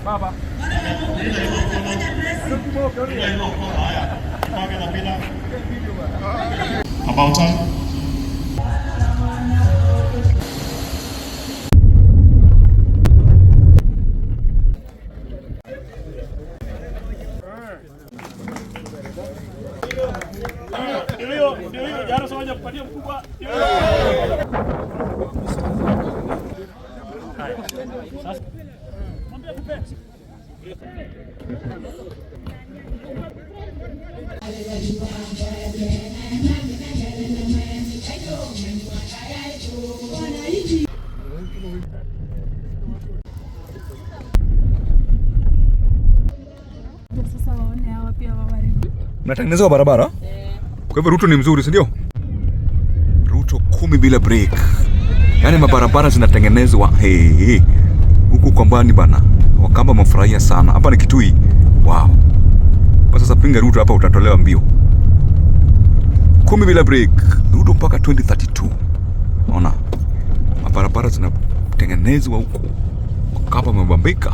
Baba. About time. Ndio hiyo jana soja kupatia mkubwa. Sasa mwambie kupe. Sasa waone hawa pia wawaridi. Mnatengenezewa barabara? Kwa hivyo Ruto ni mzuri, si ndio? Ruto 10 bila break. Yaani mabarabara zinatengenezwa. Hey, hey. Huku kwa mbani bana. Wakamba wamefurahia sana. Hapa ni Kitui. Wow. Kwa sasa pinga Ruto hapa utatolewa mbio. 10 bila break. Ruto mpaka 2032. Unaona? Mabarabara zinatengenezwa huku. Wakamba wamebambika,